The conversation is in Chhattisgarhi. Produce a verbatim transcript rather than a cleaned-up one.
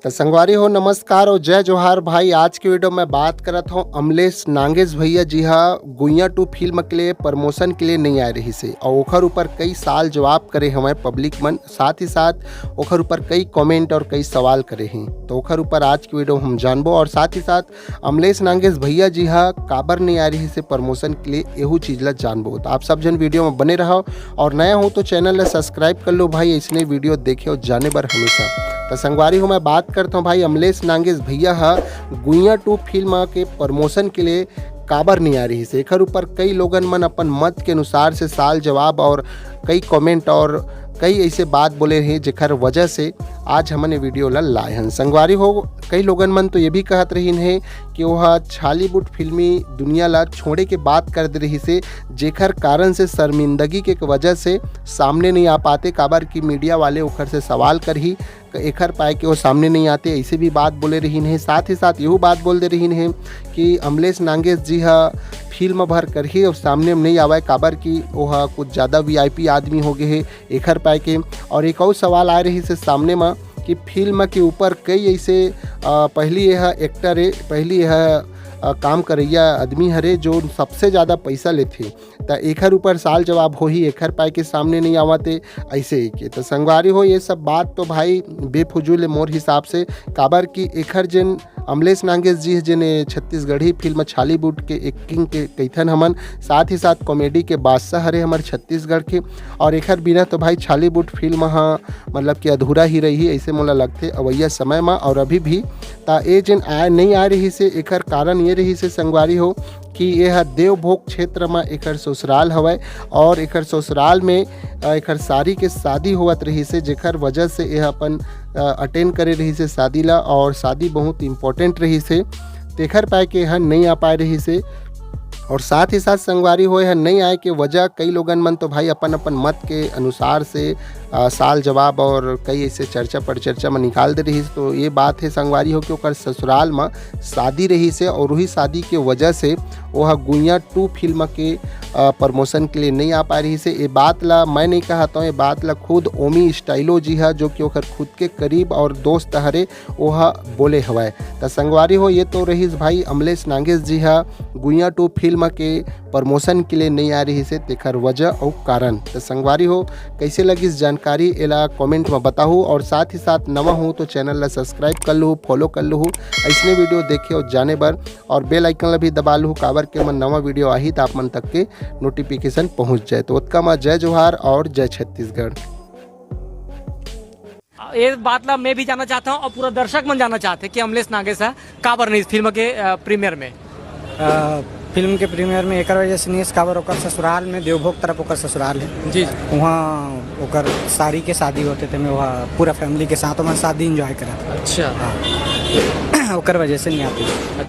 त संगवारी हो, नमस्कार और जय जोहार भाई। आज के वीडियो में बात करत हूँ अमलेश नागेश भैया जी हा गुइया टू फिल्म के लिए प्रमोशन के लिए नहीं आए रहिस हे और ओखर ऊपर कई साल जवाब करे हवय पब्लिक मन, साथ ही साथ ओखर ऊपर कई कमेंट और कई सवाल करे हैं। तो ओखर ऊपर आज के वीडियो हम जानबो और साथ ही साथ अमलेश नागेश भैया जी हा काबर नहीं आए रहिस हे प्रमोशन के लिए, एहू चीज ला जानबो। तो आप सब जन वीडियो में बने रहो और नया हो तो चैनल ला सब्सक्राइब कर लो भाई, इसने वीडियो देखे और जाने बर हमेशा। तो संगवारी हो, मैं बात करता हूँ भाई अमलेश नागेश भैया हा गुइया टू फिल्म के प्रमोशन के लिए काबर नहीं आए रहिस हे। एखर ऊपर कई लोगन मन अपन मत के अनुसार से साल जवाब और कई कमेंट और कई ऐसे बात बोले हैं जेखर वजह से आज हमन ये वीडियो ला लाए हन। संगवारी हो, कई लोगन मन तो ये भी कहत रहिन हे कि ओह छॉलीवुड फिल्मी दुनिया ला छोड़े के बात कर दे रहिस हे, जेखर कारण से शर्मिंदगी के वजह से सामने नहीं आ पाते, काबर कि मीडिया वाले ओखर से सवाल करही, एखर पाए के वो सामने नहीं आते, ऐसे भी बात बोले रहिन हे। साथ ही साथ यहू बात बोल दे रहिन हे कि अमलेश नागेश जी हा फिल्म भर करही और सामने में नहीं आवे, काबर कि ओह कुछ ज़्यादा वीआईपी आदमी हो गए हे एखर पाए के। और एक और सवाल आए रहिस हे सामने में कि फिल्म के ऊपर कई ऐसे, अ, पहली यह एक्टर है, पहली यह, अ, काम करैया आदमी हरे जो सबसे ज़्यादा पैसा लेथे, त एखर ऊपर साल जवाब होही, एखर पाए के सामने नहीं आवत हे, ऐसे ही के। तो संगवारी हो, ये सब बात तो भाई बेफजूल है मोर हिसाब से, काबर कि एखर जेन अमलेश नागेश जी ह, जेन ये छत्तीसगढ़ी फिल्म छॉलीवुड के एक किंग के कइथन हमन, साथ ही साथ कॉमेडी के बादशाह हरे हमर छत्तीसगढ़ के। और एखर बिना तो भाई छॉलीवुड फिल्म ह मतलब कि अधूरा ही रही, ऐसे मोला लगथे अवैया समय म और अभी भी। त ए जेन आय, नहीं आय रहिस हे, एखर कारण ये रहिस हे संगवारी हो कि ये ह देवभोग क्षेत्र म एखर ससुराल हवय और एखर ससुराल में, अ, एखर सारी के शादी होवत रहिस हे, जेखर वजह से ये अपन, अ, अटेंड करे रहिस हे शादी ला और शादी बहुत इंपॉर्टेंट रहिस हे, तेखर पाए के ह नहीं आ पाए रहिस हे। और साथ ही साथ संगवारी हो, ये ह नहीं आए के वजह कई लोगन मन तो भाई अपन अपन मत के अनुसार से, अ, साल जवाब और कई ऐसे चर्चा पर चर्चा में निकाल दे रहिस। तो ये बात है संगवारी हो कि ओकर ससुराल में शादी रहिस हे और वही शादी के वजह से वो ह गुइया टू फिल्म के, अ, प्रमोशन के लिए नहीं आ पाए रहिस हे। ये बात ला मैं नहीं कहत हूँ, ये बात ला खुद ओमी स्टाइलो जी हा, जो कि ओकर खुद के करीब और दोस्त हरे, ओह बोले हवय। त संगवारी हो, ये तो रहिस भाई अमलेश नागेश जी हा गुइया टू फिल्म के प्रमोशन के लिए नहीं आ रहिस हे, तेखर वजह अउ कारण। त संगवारी हो, कैसे लगिस जानकारी, एला कमेंट में बताहू और साथ ही साथ नवा हो तो चैनल ला सब्सक्राइब कर लूहू, फॉलो कर लूहू, ऐसने वीडियो देखे और जाने बर। और बेल आइकन ला भी दबा लूहू, काबर के मन नवा वीडियो आही त आप मन तक के नोटिफिकेशन पहुंच जाए। तो ओतका मा जय जोहार और जय छत्तीसगढ़। ये बात ला मैं भी जानना चाहता हूँ और पूरा दर्शक मन जानना चाहते हैं कि अमलेश नागेश हा काबर नहीं इस फिल्म के, अ, प्रीमियर में। अ, फिल्म के प्रीमियर में एकर वजह से नहीं, काबर ओकर ससुराल में, देवभोग तरफ ओकर ससुराल है। जी। वहाँ ओकर सारी के शादी होते थे, मैं वहाँ पूरा फैमिली के साथ वहाँ शादी एंजॉय करा। अच्छा। ओकर वजह से नहीं आती।